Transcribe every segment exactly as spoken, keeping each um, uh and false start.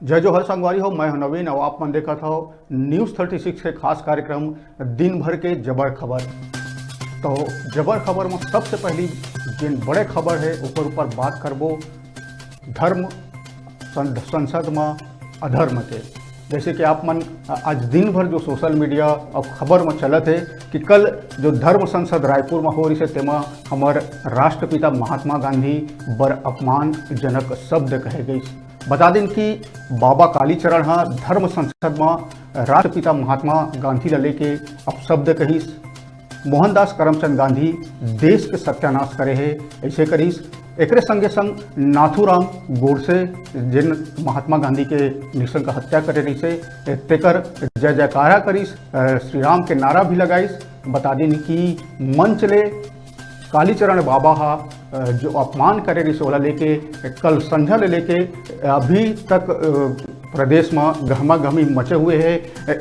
जय जोहार संगवारी हो, मैं हूं नवीन और आप मन देखत हो न्यूज़ थर्टी सिक्स के खास कार्यक्रम दिन भर के जबर खबर। तो जबर खबर में सबसे पहली जिन बड़े खबर है ओकर ऊपर बात करबो, धर्म सं-, संसद में अधर्म के। जैसे कि आप मन आज दिन भर जो सोशल मीडिया और खबर में चलत है कि कल जो धर्म संसद रायपुर में हो रही से तेमा हमर राष्ट्रपिता महात्मा गांधी बर अपमानजनक शब्द कहे गई। बता दिन कि बाबा कालीचरण ह धर्म संसद म राष्ट्रपिता महात्मा गांधी ल लेके अपशब्द कहिस। मोहनदास करमचंद गांधी देश के सत्यानाश करे हे, ऐसे करिस। एकरे संगे संग नाथूराम गोडसे, जिन महात्मा गांधी के नृशंस हत्या करे रहिसे, तेकर जय जयकारा करिस, अ, श्री राम के नारा भी लगाइस। बता दिन कि मंच ले कालीचरण बाबा हा, अ, जो अपमान करे रहिस ओला लेके कल संझा ले लेके अभी तक, अ, प्रदेश में गहमा गहमी मचे हुए है।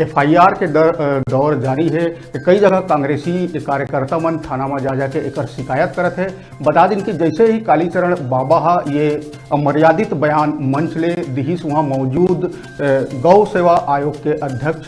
एफआईआर के दर, अ, दौर जारी है। कई जगह कांग्रेसी कार्यकर्ता मन थाना में जा जाके एकर शिकायत करत है। बता दिन कि जैसे ही कालीचरण बाबा हा ये अमर्यादित बयान मंच ले दिहिस, वहां मौजूद, अ, गौ सेवा आयोग के अध्यक्ष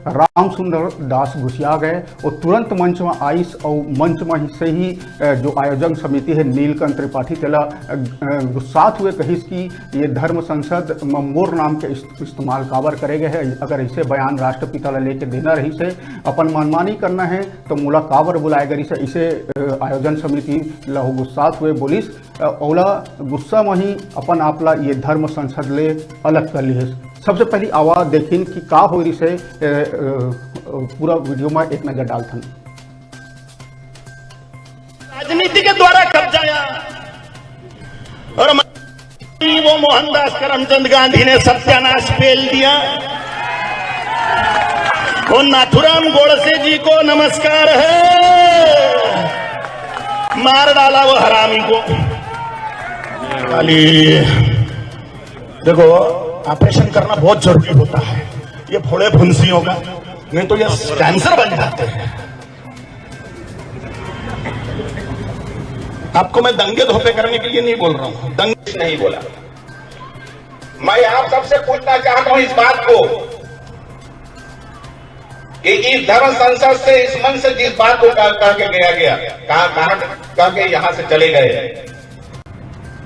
रामसुंदर दास घुसिया गए। वो तुरंत मंच में आइस और मंच में से ही, अ, जो आयोजन समिति है नीलकंठ त्रिपाठी तेला, अ, अ, गुस्सात हुए कहिस कि ये धर्म संसद म मोर नाम के इस-, इस्तेमाल काबर करे गए है। अगर ऐसे बयान राष्ट्रपिता ला लेके देना रहिसे, अपन मनमानी करना है तो मोला काबर बुलाए गए रहिसे, ऐसे, अ, आयोजन समिति ला वो गुस्सात हुए बोलिस। अ, ओला गुस्सा में ही अपन आप ला ये धर्म संसद ले अलग कर लिहिस। सबसे पहली आवा देखिन कि का हो रही से, अ, अ, पूरा वीडियो में एक नजर डालथन। राजनीति के द्वारा कब्जा आया और वो मोहनदास करमचंद गांधी ने सत्यानाश पेल दिया। वो नाथुराम गोडसे जी को नमस्कार है, मार डाला वो हरामी को। खाली देखो, ऑपरेशन करना बहुत जरूरी होता है ये फोड़े फुंसियों का, नहीं तो ये कैंसर बन जाते हैं। आपको मैं दंगे धोपे करने के लिए नहीं बोल रहा हूं, दंगे नहीं बोला। मैं आप सबसे पूछना चाहता हूं इस बात को कि इस धर्म संसद से, इस मंच से जिस बात को कह, कह के गया गया, कहा, कहा, कह के यहां से चले गए,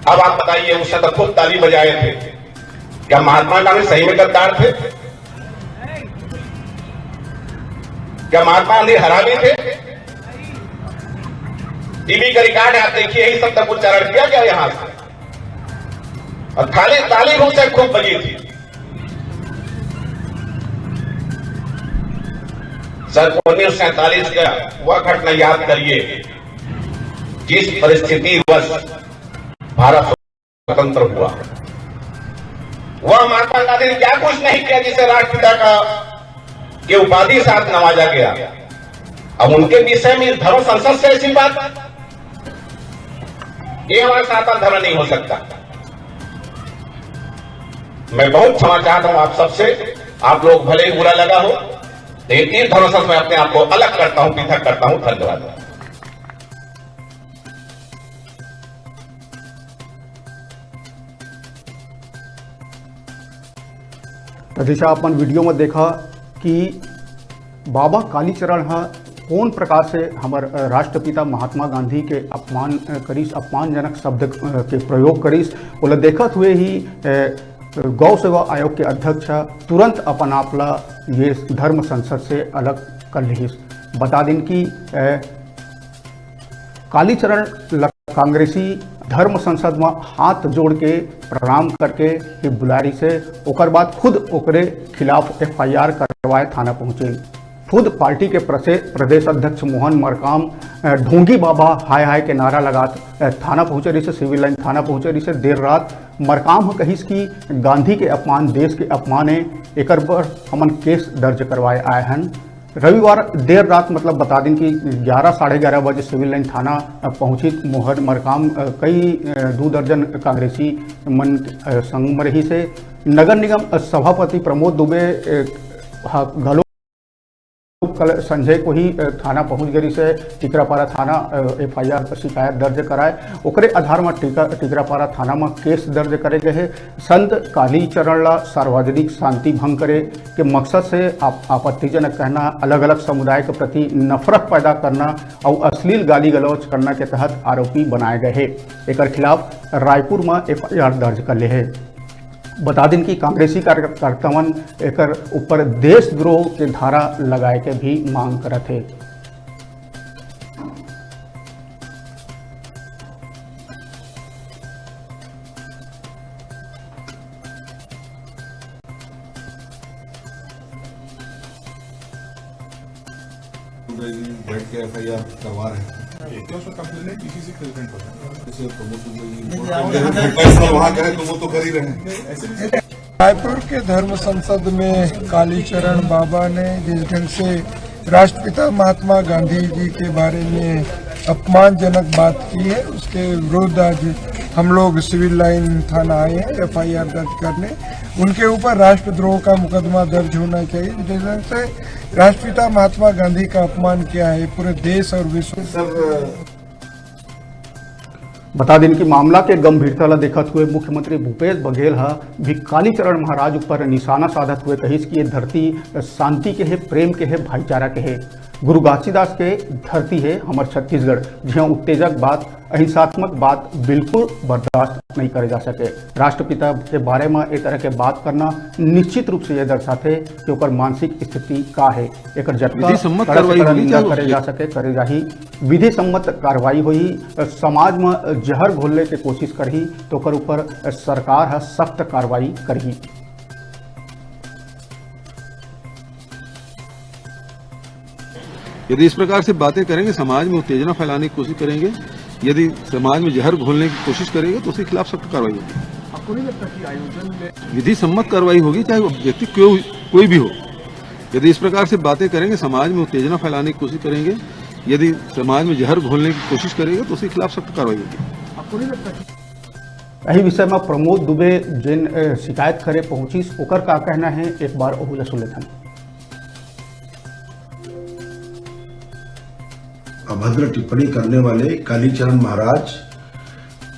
अब आप बताइए, उस समय तो खूब ताली बजाए थे। क्या महात्मा गांधी सही में गद्दार थे? क्या महात्मा गांधी हरामी थे? टीवी का रिकॉर्ड है, आप देखिए, यही सब तक उच्चारण किया गया यहां से। और खाली ताली उस समय खूब बजी थी। सन उन्नीस सौ सैंतालीस का वह घटना याद करिए, जिस परिस्थिति वश भारत स्वतंत्र हुआ। वह महात्मा गांधी ने क्या कुछ नहीं किया जिसे राष्ट्रपिता का, के उपाधि साथ नवाजा गया। अब उनके विषय में इस धर्म संसद से ऐसी बात, ये हमारा सनातन धर्म नहीं हो सकता। मैं बहुत क्षमा चाहता हूं आप सबसे, आप लोग भले ही बुरा लगा हो, लेकिन इस धर्म संसद में अपने आप को अलग करता हूं, पृथक करता हूं। धन्यवाद। तो जैसा अपन वीडियो में देखा कि बाबा कालीचरण ह कौन प्रकार से हमर, अ, राष्ट्रपिता महात्मा गांधी के अपमान, अ, करिस, अपमानजनक शब्द, अ, के प्रयोग करिस, ओला देखत हुए ही, अ, गौ सेवा आयोग के अध्यक्ष ह तुरंत अपन आप ला ये धर्म संसद से अलग कर लिहिस। बता दिन कि, अ, कालीचरण ल कांग्रेसी धर्म संसद म हाथ जोड़ के प्रणाम करके ही बुलाए रहिसे, ओकर बाद खुद ओकरे खिलाफ एफआईआर करवाए थाना पहुंचे। खुद पार्टी के प्रसे-, प्रदेश अध्यक्ष मोहन मरकाम, अ, ढोंगी बाबा हाय हाय के नारा लगात, अ, थाना पहुंचे रहिसे, सिविल लाइन थाना पहुंचे रहिसे। देर रात मरकाम ह कहिस कि गांधी के अपमान देश के अपमान ए, एकर बर हमन केस दर्ज करवाए आए हन। रविवार देर रात, मतलब बता दिन कि ग्यारह, साढ़े ग्यारह बजे सिविल लाइन थाना, अ, पहुंचित मोहन मरकाम, अ, कई, अ, दू दर्जन कांग्रेसी मन, अ, संग म रहिसे। नगर निगम, अ, सभापति प्रमोद दुबे, अ, ह-, घलो कल संझे को ही, अ, थाना पहुंच गए से टिकरापारा थाना, अ, एफ आई आर शिकायत दर्ज कराए। ओकरे आधार म टिका-, टिकरापारा थाना म केस दर्ज करे गए हे। संत कालीचरण ला सार्वजनिक शांति भंग करे के मकसद से आप-, आपत्तिजनक कहना, अलग-अलग समुदाय के प्रति नफरत पैदा करना अउ अश्लील गाली गलौज करना के तहत आरोपी बनाए गए हे। एकर खिलाफ रायपुर म एफ आई आर दर्ज कर ले हे। बता दिन कि कांग्रेसी कार्यकर्ता मन एकर ऊपर देशद्रोह के धारा लगाए के भी मांग करत हे। बैठ के एफ आई आर करवा रहे हैं। ये क्या उसका कंप्लेन है? किसी से कंप्लेन पड़ा है? जैसे प्रमोद दुबे जी नहीं, रिपोर्ट आप कर रहे हैं, पर्सनल वहाँ गए तो वो तो कर ही रहे हैं। नहीं, ऐसे नहीं। रायपुर के धर्म संसद में कालीचरण बाबा ने जिस ढंग से राष्ट्रपिता महात्मा गांधी जी के बारे में अपमानजनक बात की है, उसके विरुद्ध आज हम लोग सिविल लाइन थाना आए हैं एफ आई आर दर्ज करने। उनके ऊपर राष्ट्रद्रोह का मुकदमा दर्ज होना चाहिए, जिस ढंग से राष्ट्रपिता महात्मा गांधी का अपमान किया है पूरे देश और विश्व। सर, बता दिन कि मामला के गंभीरता ला देखत हुए मुख्यमंत्री भूपेश बघेल ह भी कालीचरण महाराज ऊपर निशाना साधत हुए कहिस कि ये धरती शांति के हे, प्रेम के हे, भाईचारा के हे। गुरु घासीदास के धरती हे हमर छत्तीसगढ़, जिहां उत्तेजक बात, अहिंसात्मक बात बिल्कुल बर्दाश्त नहीं करे जा सके। राष्ट्रपिता के बारे में ए तरह के बात करना निश्चित रूप से ये दर्शाथे कि ओकर मानसिक स्थिति का हे। एकर जतका विधि सम्मत कड़ा से कार्रवाई कड़ा होगी, निंदा चाहे वो करे जा सके, करे जाही। विधि सम्मत कार्रवाई होही। समाज म जहर घोलने के कोशिश करही तो ओकर ऊपर सरकार ह सख्त कार्रवाई करही। यदि इस प्रकार से बातें करेंगे, समाज में उत्तेजना फैलाने की कोशिश करेंगे, यदि समाज में जहर घोलने की कोशिश करेंगे, तो उसके खिलाफ सख्त कार्रवाई होगी। आपको नहीं लगता कि आयोजन में विधि सम्मत कार्रवाई होगी, चाहे वो व्यक्ति क्यों, कोई भी हो? यदि इस प्रकार से बातें करेंगे, समाज में उत्तेजना फैलाने की कोशिश करेंगे, यदि समाज में जहर घोलने की कोशिश करेंगे, तो उसके खिलाफ सख्त कार्रवाई होगी। आपको नहीं लगता कि यही विषय में प्रमोद दुबे जेन, अ, शिकायत करे पहुंचिस, ओकर का कहना है, एक बार ओहू ला सुन लेथन। अभद्र टिप्पणी करने वाले कालीचरण महाराज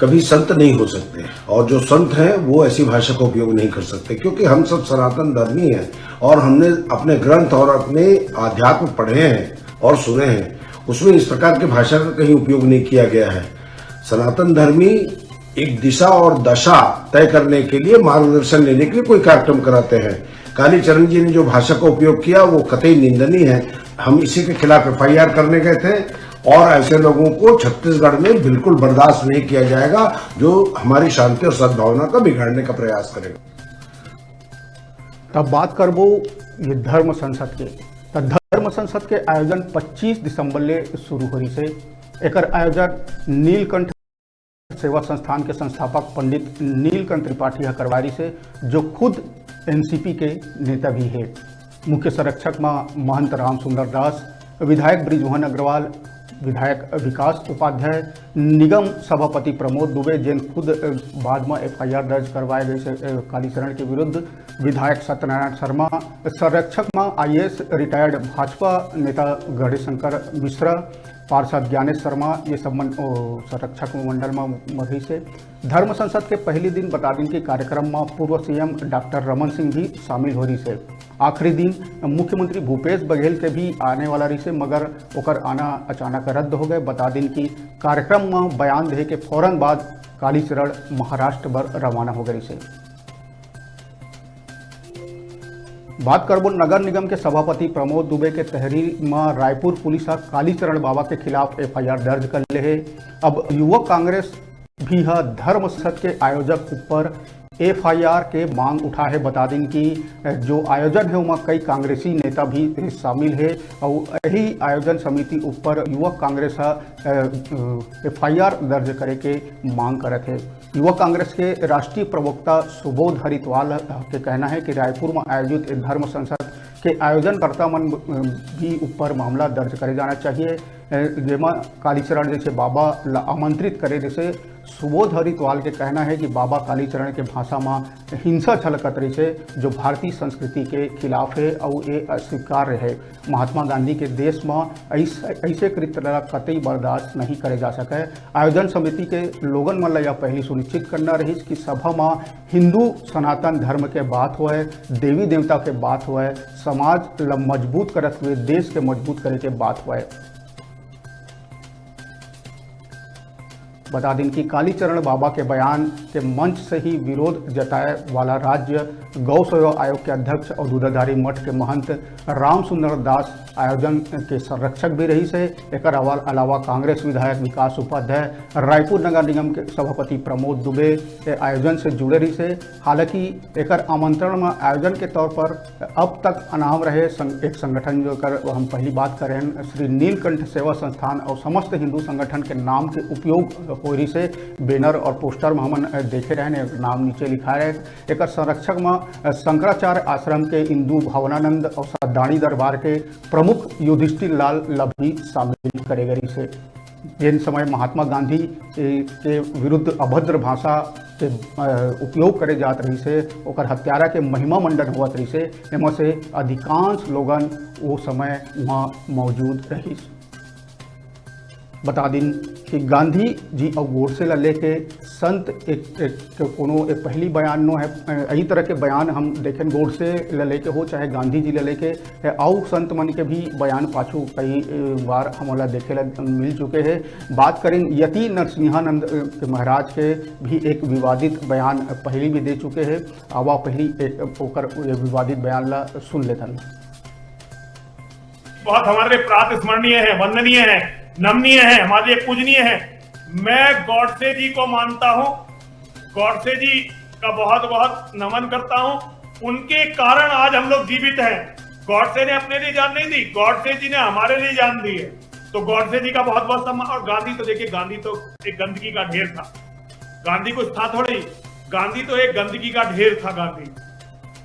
कभी संत नहीं हो सकते, और जो संत हैं वो ऐसी भाषा का उपयोग नहीं कर सकते, क्योंकि हम सब सनातन धर्मी हैं और हमने अपने ग्रंथ और अपने आध्यात्म पढ़े हैं और सुने हैं, उसमें इस प्रकार की भाषा का कहीं उपयोग नहीं किया गया है। सनातन धर्मी एक दिशा और दशा तय करने के लिए, मार्गदर्शन लेने के लिए कोई कार्यक्रम कराते हैं। कालीचरण जी ने जो भाषा का उपयोग किया, वो कतई निंदनीय है। हम इसी के खिलाफ एफ आई आर करने गए थे और ऐसे लोगों को छत्तीसगढ़ में बिल्कुल बर्दाश्त नहीं किया जाएगा, जो हमारी शांति और सद्भावना का बिगाड़ने का प्रयास करेगा। तब बात करबो ये धर्म संसद के। त धर्म संसद के आयोजन पच्चीस दिसंबर ले शुरू हो रही से। एकर आयोजन नीलकंठ सेवा संस्थान के संस्थापक पंडित नीलकंठ त्रिपाठी ह करवारी से, जो खुद एन सी पी के नेता भी हे। मुख्य संरक्षक म महंत राम सुंदर दास, विधायक बृजमोहन अग्रवाल, विधायक विकास उपाध्याय, निगम सभापति प्रमोद दुबे, जेन खुद, अ, बाद म एफ आई आर दर्ज करवाए गए से, अ, कालीचरण के विरुद्ध, विधायक सत्यनारायण शर्मा, संरक्षक म आई ए एस रिटायर्ड भाजपा नेता गणेश शंकर मिश्रा, पार्षद ज्ञानेश शर्मा, ये सब मन, ओ, संरक्षक मंडल म, म रहिस हे। धर्म संसद के पहली दिन बता दिन के कार्यक्रम म पूर्व C M doctor Raman Singh भी शामिल हो रहिस हे। आखिरी दिन मुख्यमंत्री भूपेश बघेल के भी आने वाला रहिस हे, मगर ओकर आना अचानक रद्द हो गए। बता दिन कि कार्यक्रम म बयान दे के फौरन बाद कालीचरण महाराष्ट्र बर रवाना हो गए रहिस हे। बात करबो नगर निगम के सभापति प्रमोद दुबे के तहरीर म रायपुर पुलिस ह कालीचरण बाबा के खिलाफ एफ आई आर दर्ज कर ले हे। अब युवक कांग्रेस भी ह धर्म संसद के आयोजक ऊपर एफ आई आर के मांग उठा हे। बता दिन कि जो आयोजन हे, ओमा कई कांग्रेसी नेता भी शामिल हे। अउ यही आयोजन समिति ऊपर युवक कांग्रेस ह, अ, अ, एफ आई आर दर्ज करे के मांग करत हे। युवक कांग्रेस के राष्ट्रीय प्रवक्ता सुबोध हरितवाल के कहना है कि रायपुर में आयोजित ए धर्म संसद के आयोजनकर्ता मन, अ, भी ऊपर मामला दर्ज करे जाना चाहिए, अ, जेमा कालीचरण जैसे बाबा ला आमंत्रित करे जैसे सुबोध हरितवाल के कहना हे कि बाबा कालीचरण के भाषा म हिंसा झलकत रहिसे, जो भारतीय संस्कृति के खिलाफ हे अउ ये अस्वीकार्य हे। महात्मा गांधी के देश म अइस-, अइसे कृत्य ला कतई बर्दाश्त नहीं करे जा सकय। आयोजन समिति के लोगन मन ला यह पहली सुनिश्चित करना रहिस कि सभा म हिंदू सनातन धर्म के बात होय, देवी देवता के बात होय, समाज ला मजबूत करत हुए देश के मजबूत करे के बात होय। बता दिन कि कालीचरण बाबा के बयान के मंच से ही विरोध जताए वाला राज्य गौ सेवा आयोग के अध्यक्ष अउ दूधाधारी मठ के महंत राम सुंदर दास आयोजन के संरक्षक भी रहिसे। एकर अलावा कांग्रेस विधायक विकास उपाध्याय, रायपुर नगर निगम के सभापति प्रमोद दुबे ए आयोजन से जुड़े रहिसे। हालांकि एकर आमंत्रण म आयोजन के तौर पर अब तक अनाम रहे संग-, एक संगठन, जो कर हम पहली बात करें, श्री नीलकंठ सेवा संस्थान अउ समस्त हिंदू संगठन के नाम के उपयोग हो रहिसे। बैनर अउ पोस्टर म हमन देखे रहेन, नाम नीचे लिखाए रहे। एकर संरक्षक म शंकराचार्य आश्रम के इंदु भवनानंद अउ सद्दाणी दरबार के प्रमुख युधिष्ठिर लाल ला भी शामिल करे गे रहिसे। जेन समय महात्मा गांधी, ए, के विरुद्ध अभद्र भाषा के, अ, उपयोग करे जात रहिसे, ओकर हत्यारा के महिमा मंडन होवत रहिसे, एमा से अधिकांश लोगन ओ समय म मौजूद रहिस। बता दिन कि गांधी जी अउ गोडसे ला लेके संत एक, एक, के कोनो एक पहली बयान नो हे। अ, यही तरह के बयान हम देखेन, गोडसे ला लेके हो चाहे गांधी जी ला लेके, अ, अउ संत मन के भी बयान पाछू कई, अ, बार हमन ला देखे ला मिल चुके हे। बात करें यति नरसिंहानंद, अ, के महाराज के भी एक विवादित बयान पहली भी दे चुके हे। आवा पहली एक, ओकर ये विवादित बयान ला सुन लेथन। बहुत हमारे लिए प्रात स्मरणीय है, वंदनीय है, नमनीय है, हमारे लिए पूजनीय है। मैं गॉडसे जी को मानता हूँ, गॉडसे जी का बहुत बहुत नमन करता हूँ। उनके कारण आज हम लोग जीवित हैं। गॉडसे ने अपने लिए जान नहीं दी, गॉडसे जी ने हमारे लिए जान दी है। तो गॉडसे जी का बहुत बहुत सम्मान। और गांधी तो देखिए, गांधी तो एक गंदगी का ढेर था। गांधी कुछ था थोड़ी, गांधी तो एक गंदगी का ढेर था। गांधी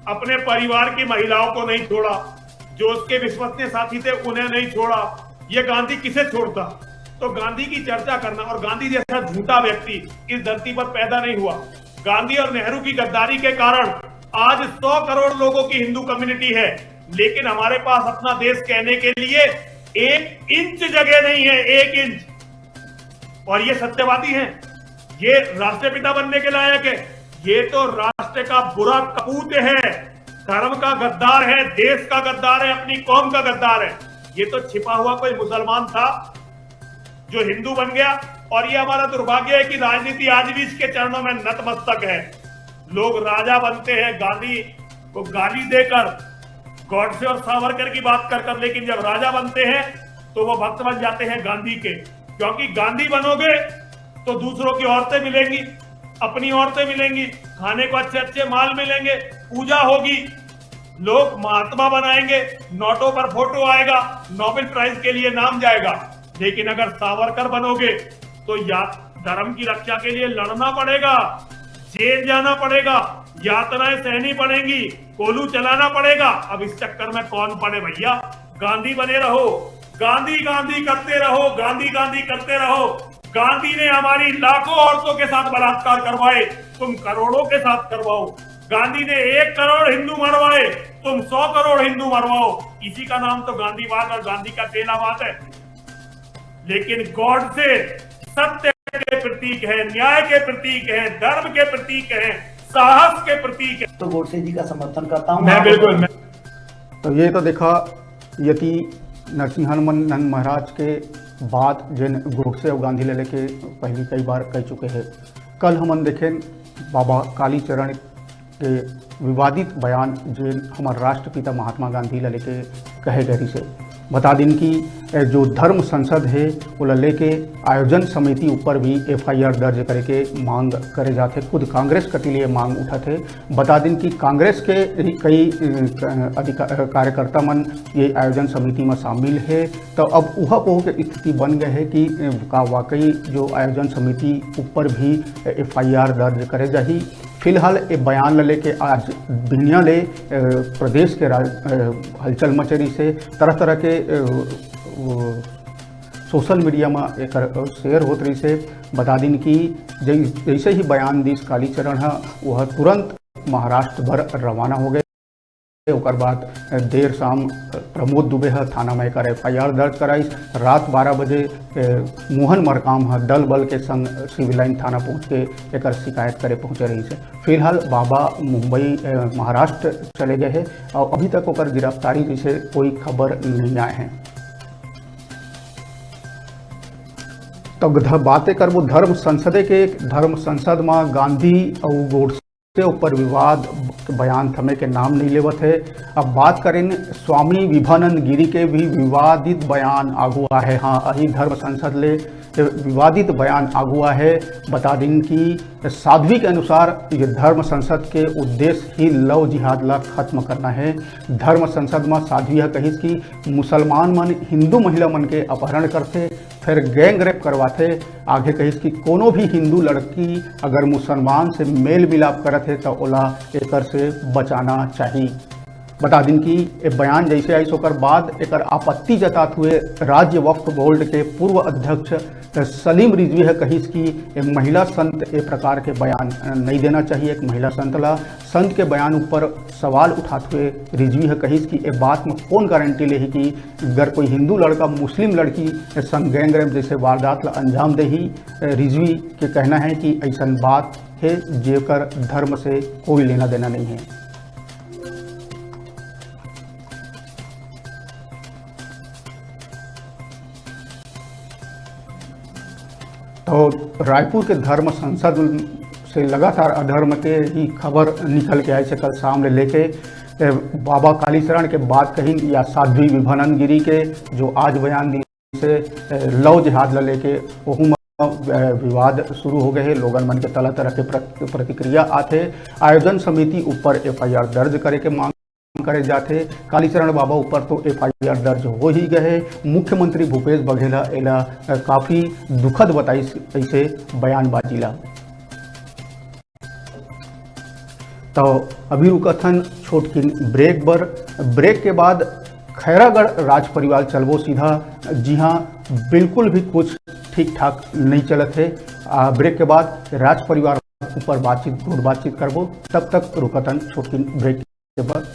अपने परिवार की महिलाओं को नहीं छोड़ा, जो उसके विश्वसनीय साथी थे उन्हें नहीं छोड़ा। ये गांधी किसे छोड़ता? तो गांधी की चर्चा करना, और गांधी जैसा झूठा व्यक्ति इस धरती पर पैदा नहीं हुआ। गांधी और नेहरू की गद्दारी के कारण आज सौ करोड़ लोगों की हिंदू कम्युनिटी है, लेकिन हमारे पास अपना देश कहने के लिए एक इंच जगह नहीं है, एक इंच। और ये सत्यवादी हैं, ये राष्ट्रपिता बनने के लायक है। ये तो राष्ट्र का बुरा कपूत है, धर्म का गद्दार है, देश का गद्दार है, अपनी कौम का गद्दार है। ये तो छिपा हुआ कोई मुसलमान था जो हिंदू बन गया। और ये हमारा दुर्भाग्य है कि राजनीति आज भी इसके चरणों में नतमस्तक है। लोग राजा बनते हैं गांधी को गाली देकर, गॉडसे और सावरकर की बात कर कर, लेकिन जब राजा बनते हैं तो वो भक्त बन जाते हैं गांधी के। क्योंकि गांधी बनोगे तो दूसरों की औरतें मिलेंगी, अपनी औरतें मिलेंगी, खाने को अच्छे अच्छे माल मिलेंगे, पूजा होगी, लोग महात्मा बनाएंगे, नोटों पर फोटो आएगा, नोबेल प्राइज के लिए नाम जाएगा। लेकिन अगर सावरकर बनोगे तो या धर्म की रक्षा के लिए लड़ना पड़ेगा, जेल जाना पड़ेगा, यातनाएं सहनी पड़ेंगी, कोलू चलाना पड़ेगा। अब इस चक्कर में कौन पड़े भैया? गांधी बने रहो, गांधी गांधी करते रहो, गांधी गांधी करते रहो। गांधी ने हमारी लाखों औरतों के साथ बलात्कार करवाए, तुम करोड़ों के साथ करवाओ। गांधी ने एक करोड़ हिंदू मरवाए, तुम सौ करोड़ हिंदू मरवाओ। इसी का नाम तो गांधीवाद और गांधी का चेलावाद है। लेकिन गॉडसे सत्य के प्रतीक है, न्याय के प्रतीक है, धर्म के प्रतीक है, साहस के प्रतीक है। तो गोडसे जी का समर्थन करता हूँ। मैं बिल्कुल मैं तो ये तो देखा यति नरसिंहानंद महाराज के बात, जेन गोडसे अउ गांधी ला लेके पहली कई बार कह चुके हे। कल हमन देखेन बाबा कालीचरण के विवादित बयान, जेन हमर राष्ट्रपिता महात्मा गांधी ला लेके कहे गए रिहिसे। बता दिन कि जो धर्म संसद हे, ओला लेके आयोजन समिति ऊपर भी एफआईआर दर्ज करे के मांग करे जाथे। खुद कांग्रेस कति ले ये मांग उठत हे। बता दिन कि कांग्रेस के ही कई, अ, अधिका-, अ, कार्यकर्ता मन ये आयोजन समिति म शामिल हे। तो अब उहा पोह के स्थिति बन गए हे कि, अ, का वाकई जो आयोजन समिति ऊपर भी एफआईआर दर्ज करे जाही। फिलहाल ये बयान ल लेके आज दुनिया ले, अ, प्रदेश के राज-, अ, हलचल मचे रिहिसे, तरह तरह के, अ, वो, सोशल मीडिया म एकर शेयर होत रहिस हे। बता दिन कि जै-, जैसे ही बयान दिस कालीचरण ह, वह तुरंत महाराष्ट्र भर रवाना हो गए। ओकर बाद देर शाम प्रमोद दुबे ह थाना म एकर एफ आई आर दर्ज कराइस। रात बारह बजे, ए, मोहन मरकाम ह दल बल के संग सिविल लाइन थाना पहुंच के एकर शिकायत करे पहुंचे रहिस हे। फिलहाल बाबा मुंबई, ए, महाराष्ट्र चले गए हे और अभी तक ओकर गिरफ्तारी जैसे कोई खबर नहीं आए हैं। तो ध-, बातें करबो धर्म संसदे के। धर्म संसद म गांधी अउ गोडसे ऊपर विवाद, बयान थमे के नाम नहीं लेवत हे। अब बात करें स्वामी विभानंद गिरी के भी विवादित बयान आगू आहे। हाँ, अही धर्म संसद ले विवादित बयान आगू आहे। बता दिन कि साध्वी के अनुसार ये धर्म संसद के उद्देश्य ही लव जिहाद ला खत्म करना है। धर्म संसद म साध्वी ह कहिस कि मुसलमान मन हिंदू महिला मन के अपहरण करथे, फिर गैंग रेप करवाथे। आगे कहिस कि कोनो भी हिंदू लड़की अगर मुसलमान से मेल मिलाप करत हे, त ओला एकर से बचाना चाही। बता दिन कि ए बयान जैसे आइस, ओकर बाद एकर आपत्ति जतात हुए राज्य वक्फ बोर्ड के पूर्व अध्यक्ष सलीम रिजवी ह कहिस कि ए महिला संत ए प्रकार के बयान नहीं देना चाहिए। एक महिला संत ला, संत के बयान ऊपर सवाल उठात हुए रिजवी ह कहिस कि ए बात में कौन गारंटी लेही कि अगर कोई हिंदू लड़का मुस्लिम लड़की संग गैंग रेप जैसे वारदात ला अंजाम देही। रिजवी के कहना है कि ऐसन बात है जेकर धर्म से कोई लेना देना नहीं है। तो रायपुर के धर्म संसद से लगातार अधर्म के ही खबर निकल के आइस हे कल शाम ले लेके, ए, बाबा कालीचरण के बात कहिन या साध्वी विभानंद गिरी के जो आज बयान दिस हे, ए, लव जिहाद ला लेके ओहू म, ए, विवाद शुरू हो गए हे। लोगन मन के तरह तरह के प्र-, प्रतिक्रिया आथे। आयोजन समिति ऊपर एफ आई आर दर्ज करे के मांग करे जाथे। कालीचरण बाबा ऊपर तो एफ आई आर दर्ज हो ही गए हे। मुख्यमंत्री भूपेश बघेल ह एला, अ, काफी दुखद बताइस ऐसे बयानबाजी ला। तो अभी रुकत हन छोटकिन ब्रेक बर। ब्रेक के बाद खैरागढ़ राज परिवार चलबो सीधा, जिहां बिल्कुल भी कुछ ठीक ठाक नहीं चलत हे। आ, ब्रेक के बाद राज परिवार ऊपर बातचीत, गुट बातचीत करबो। तब तक रुकत हन छोटकिन ब्रेक के बाद।